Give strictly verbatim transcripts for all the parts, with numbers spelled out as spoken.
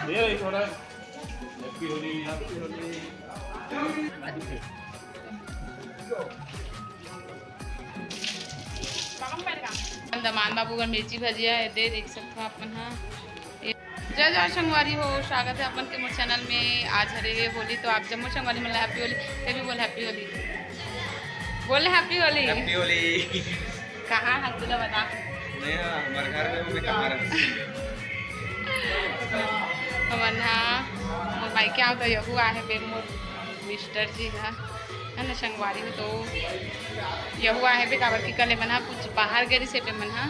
ये रही थोड़ा। Happy Holi, happy Holi. दमान बाबू बर मिर्ची भजिया ए दे देख सकथो आप मन हा। जय जय संगवारी हो, स्वागत है अपन के मोर चैनल में। आज हरे हे होली, तो आप जम्मो संगवारी मन ला हैप्पी होली। ते भी बोल हैप्पी होली, बोल हैप्पी होली। हैप्पी होली। कहाँ है तू ला बता? मैं, हाँ, हमारे घर में हूँ, मैं कहाँ रहूँ? हमन हा मोर मायके आंव त यहू आहे बे मोर मिस्टर जी हा, है ना, संगवारी हो। तो यहू आहे बे, काबर कि कल एमन हा कुछ बाहर गे रिहिस हे बे मन हा, अ,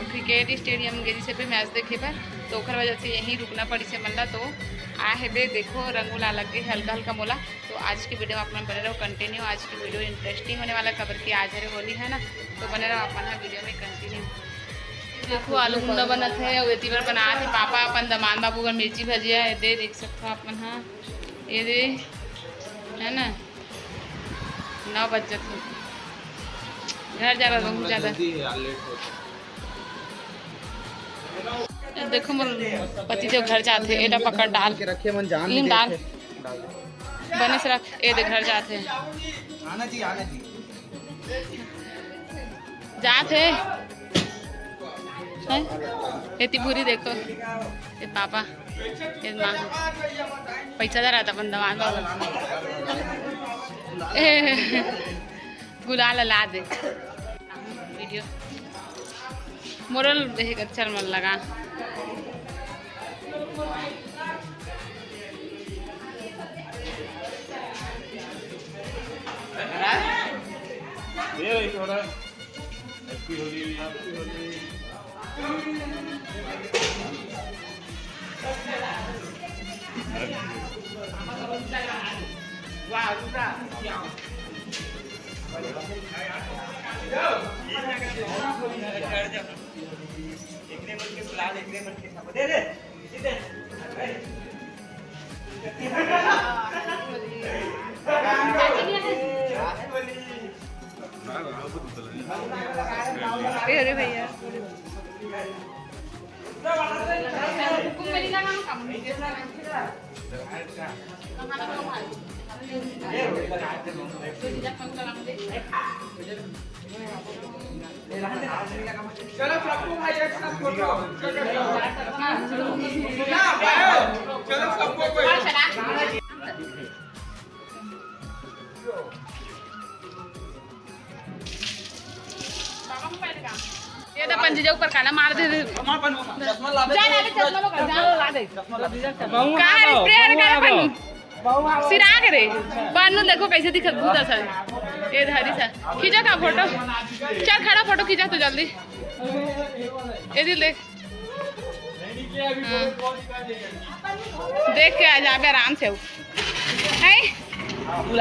क्रिकेट स्टेडियम गे रिहिस हे बे मैच देखे बर, तो ओखर वजह से यहीं रुकना पड़िस हे मन ला। तो आहे बे, देखो रंग उला लग गे हे हल्का हल्का मोला। तो आज की वीडियो में आप मन बने रहो कंटिन्यू। आज की वीडियो इंटरेस्टिंग होने वाला, काबर कि आज हरे होली है ना, तो बने रहो आप मन हा वीडियो में कंटिन्यू। देखो आलू गुंडा बनत हे, अउ एती बर बनात हे पापा अपन दमान बाबू बर मिर्ची भजिया। ए दे देख सकथो आप मन हा, ए दे, है ना, नौ बज जाथे, घर जा रहा बहुत ज्यादा। जल्दी है यार, लेट होता है। ए देखो मोर पति देव घर जाथे, एला पकड़ डाल, के रखे मन जान लीन डाल। बने से रख, ए दे घर जाथे। आना जी, आना जी। जात हे। हैं? एती भूरी देखो। ए पापा, ए माँ। पैसा धरा था अपन दमान बाबू। ए, गुलाल ला दे। वीडियो। मोरल देख अच्छा मन लगा। ये रही थोड़ा। Happy Holi, happy Holi. अरे भैया। चलो सबको भाई एक साथ फोटो। ना, चलो सबको कोई। ये तो पंजीजा ऊपर काला मार दे। चश्मा ला दे। जा, जा, चश्मा लो, जा, ला दे। का रे, स्प्रे हर करे पन्नू। सिरा के रे। पन्नू देखो कैसे दिखत, भूत असन। ये धारी सा। खींचा का फोटो? चल खड़ा फोटो खींचा तो जल्दी। ये दिल देख। हाँ। देख के आ जाबे आराम से। है?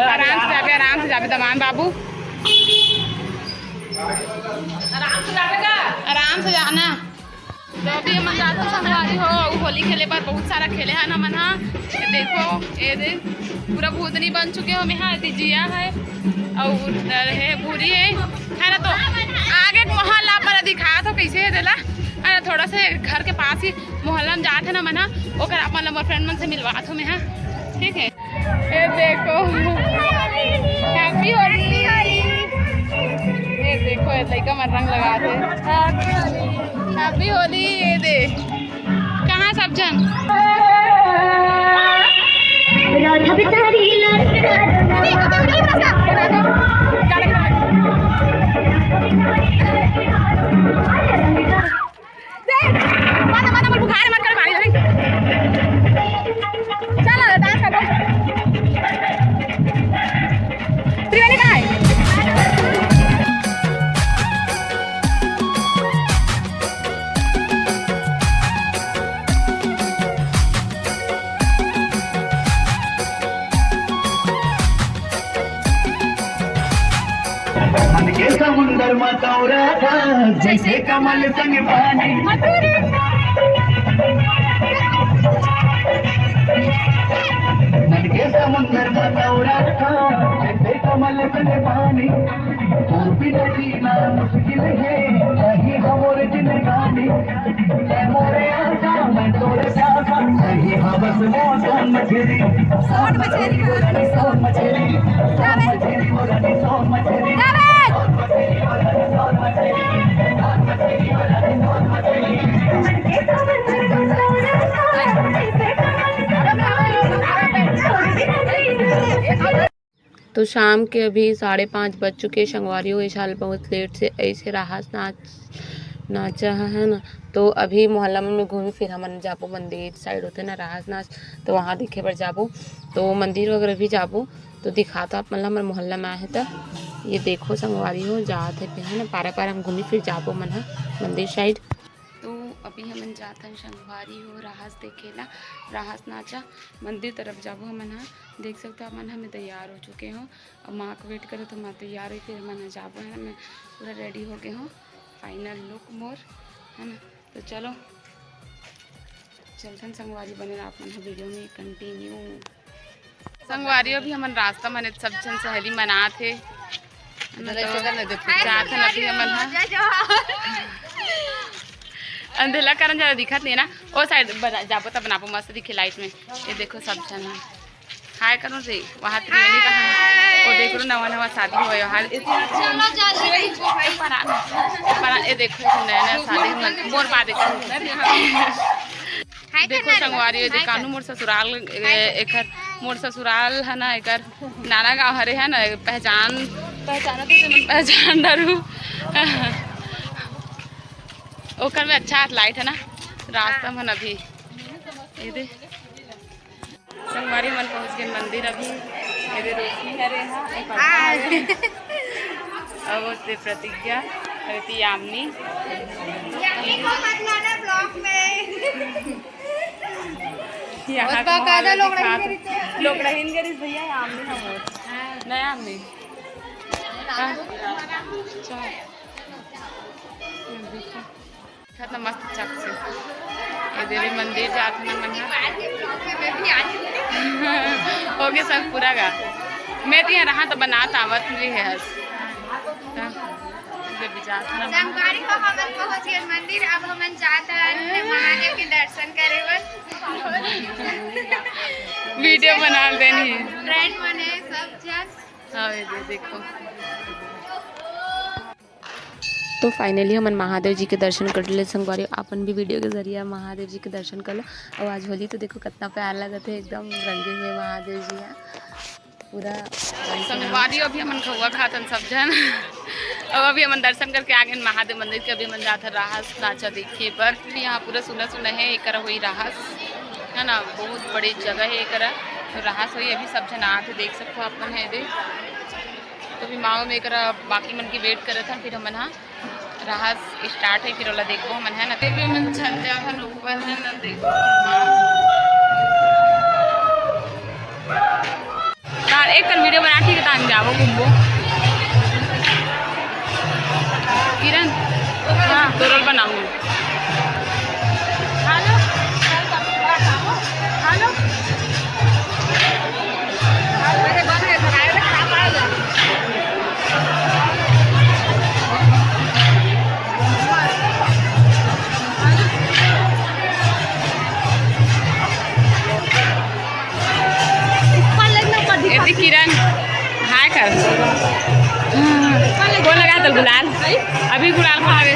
आराम से जाबे, आराम से जाबे दमान बाबू। आराम से जाबे का? आराम से जाना। तो अभी हमन जाथन संगवारी हो, अउ होली खेले बर बहुत सारा खेले हन हमन हा। ये देखो, ये दे, पूरा भूतनी बन चुके हो। मैं हा, एती जिया है, अउ हे भूरी है, है ना? तो आगे के मोहल्ला पर दिखात हो कैसे है देला, अरे थोड़ा से घर के पास ही मोहल्ला में जात है ना मन हा, ओकर अपन मोर फ्रेंड मन से मिलवात हो मैं हा, ठीक है। ये देखो, हैप्पी होली। ये देखो, ये लइका मन रंग लगा दे। हैप्पी होली। ये दे, कहाँ सब जन? राधा बेचारी लड़का। देख, मत, मत, मत, बुखार मत कर, भाई, अभी। चलो, डांस करो। त्रिवेणी कहाँ है? मन के समुंदर में तौरा था, जैसे कमल संग पानी। मन के समुंदर में तौरा था, जैसे कमल संग पानी। तू बिना जीना मुश्किल है, नहीं हमर जिंदगानी। मैं मोरे आजा, मैं तोरे प्यार तो शाम के अभी साढ़े पाँच बज चुके हे संगवारी हो। ए साल बहुत लेट से ऐसे राहस नाच नाचा है ना। तो अभी मोहल्ला मन में घूमी, फिर हमन जाबो मंदिर साइड होथे ना राहस नाच, तो वहाँ देखे बर जाबो। तो मंदिर वगैरह भी जाबो, तो दिखाता आप मन ला, हमर मोहल्ला में आहे त। ये देखो संगवारी हो, जात हे पे है ना, पारा पारा हम घूमी, फिर जाबो मन ह मंदिर साइड। तो अभी हमन जात हन संगवारी हो राहस देखे ला, राहस नाचा। मंदिर तरफ जाबो हमन ह। देख सकता आप मन, हमें तैयार हो चुके हो। अब माँ के वेट करत हो, माँ तैयार होई, फिर हमन ह जाबो है ना। मैं पूरा रेडी हो गए हो, फाइनल लुक मोर, है ना। तो चलो चलथन संगवारी, बने रहा आप मन ह वीडियो में कंटिन्यू। संगवारी अभी हमन रास्ता मने सब झन सहेली मनात हे, है ना। तो जात हन अभी हमन ह। अंधेला कारण ज्यादा दिखत नहीं ना, ओ साइड बना जाबो तब बनाबो, मस्त दिखे लाइट में। ये देखो सब झन ह। हाय करो रे, वहाँ त्रिवेणी का है। ओ देख लो, नवा नवा शादी हुआ है। हाय, परा, परा, ये देखो, नया नया शादी हुआ। मोर पा देखो। देखो संगवारी, ये देखानू मोर ससुराल, ए, एकर, मोर ससुराल है ना, एकर नाना गाँव हरे है ना, पहचान, पहचान तो तुमन पहचान डरू। ओकर में अच्छा लाइट है ना, रास्ता मन अभी। ये दे। संगवारी मन पहुंच गए मंदिर अभी। ये दे रोशनी हरे हा, एक आदमी हरे। और वो दे प्रतिज्ञा, और ये यामिनी। यामिनी को मत लाना ब्लॉग में। यहाँ पे बाकायदा माहौल लोग दिखा रही तो। लोग रहिन गरीब भैया, यामिनी हम हो। नया यामिनी। हाँ। चल। ये देखो। दिखत ना मस्त चक से। ये देवी मंदिर जात ना मन ह। हो गया सब पूरा गा। मैं तो यहाँ रहा तो बनात आवत रही है हस। तो देवी जात ना मन ह। संगवारी हो, हमन पहुंच गए मंदिर। अब हमन जात हन महादेव के दर्शन करे बर। वीडियो बना देनी। फ्रेंड मने सब जन। हाँ, ये दे-, देखो। तो फाइनली हमन महादेव जी के दर्शन कर ले संगवारी। आपन भी वीडियो के जरिए महादेव जी के दर्शन कर लो। और आज होली तो देखो कितना प्यार लगत है, एकदम रंगे हुए महादेव जी है पूरा। संगवारी अभी हमन खउआ खातन सब जन। अब अभी हमन दर्शन करके आ गए महादेव मंदिर के। अभी हमन जात हन राहस नाचा देखे बर। यहाँ पूरा सुना सुना है, एकरा होई राहस, है ना, बहुत बड़ी जगह है एकरा। तो राहस होई, अभी सब जन आत है, देख सकते हो आप मन है दे। तो अभी माँ में एकरा बाकी मन की वेट करत हन, फिर हमन हा राहस स्टार्ट है, फिर ओला देखबो हमन, है ना। देवी मन छन जाथन ऊपर, है ना, देखो। तार एक कन वीडियो बना, ठीक है, तान जाबो घूमबो। किरण, हाँ, तोरल बनाऊँ। Hello, hello. ये दे किरण, हाय कर। कौन लगा तो गुलाल? अभी गुलाल खा रहे।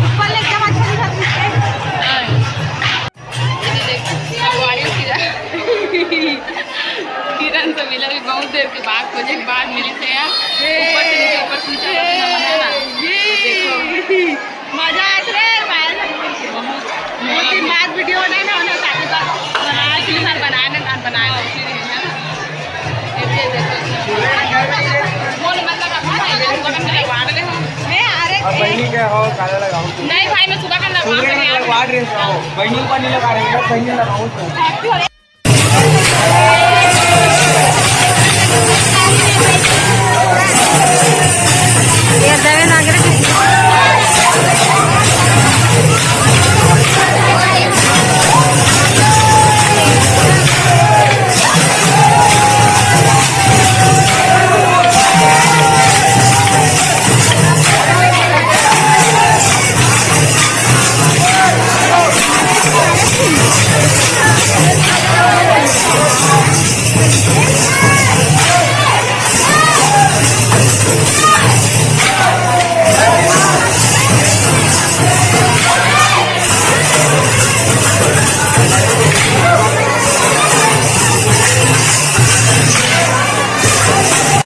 ऊपर ले एकदम अच्छा दिखा। किरण से मिला भी बहुत देर के बाद, खोजे के बाद मिली थे यार। ऊपर से नीचे, ऊपर से नीचे, है ना? देखो। मजा आत रे भाई। बहुत दिन बाद वीडियो बनाए ना, उन्हें साथी का बनाए, फिर बनाए ना, बनाए। बोल, मतलब, अपना भाई को बगल में लगवा ले हो। मैं, अरे, अब बहनी के हो, काला लगाओ। नहीं भाई, मैं सुबह का लगवा सूर्य में रही हूँ। लगवा रहे हो, बहनी ऊपर नहीं लगा रहे, बस बहनी लगाओ तो। ये दे